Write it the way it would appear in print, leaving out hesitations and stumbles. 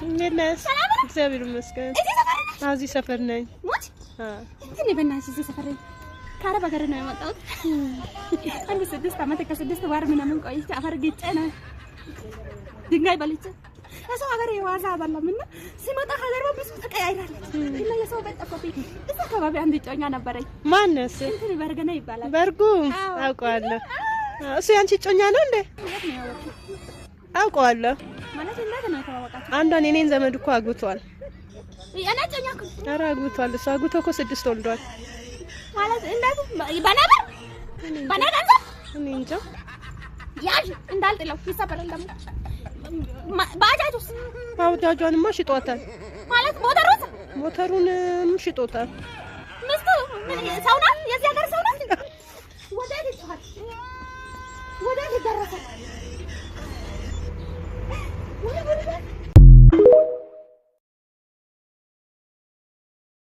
እንዴት ነሽ? እግዚአብሔር ይመስገን። እዚህ ሰፈር ነኝ። ሞት እንትን በእናትሽ እዚህ ሰፈር ነኝ። ከአረብ ሀገር ነው የመጣሁት። አንድ 6 ዓመት ከ6 ወር ምናምን ቆይቼ አፈር ግጬ ነው ድንጋይ በልቼ የሰው ሀገር የዋዛ አይደለም እና ሲመጣ ሀገሯ ብዙ ተቀያይራለች እና የሰው ቤት ጠፋብኝ። እዛ አካባቢ አንድ እጮኛ ነበረኝ። ማነው እሱ? እንትን በርገና ይባላል። በርጉ አውቀዋለሁ። እሱ ያንቺ እጮኛ ነው እንዴ? እንዴት ነው ያወቅሽው? አውቀዋለሁ። ማለት እንዴት ነው የተዋወቃችሁ? አንዷን የኔን ዘመድ እኮ አግብቷል። የእኔ እጮኛ እኮ። ኧረ አግብቷል። እሱ አግብቶ እኮ 6 ወልዷል። ማለት እንዴት? በነበር በነ ገንዘብ እኔ እንጃ። ያዥ እንዳልጥለው ይሰበራል ደግሞ። ባጃጁስ? ባጃጇንማ ሽጧታል። ማለት ሞተሩስ? ሞተሩንም ሽጦታል። ሚስቱ ምን ሰው ናት? የዚህ ሀገር ሰው ናት? ወዴት ይጮሃል? ወዴት ይደረሳል?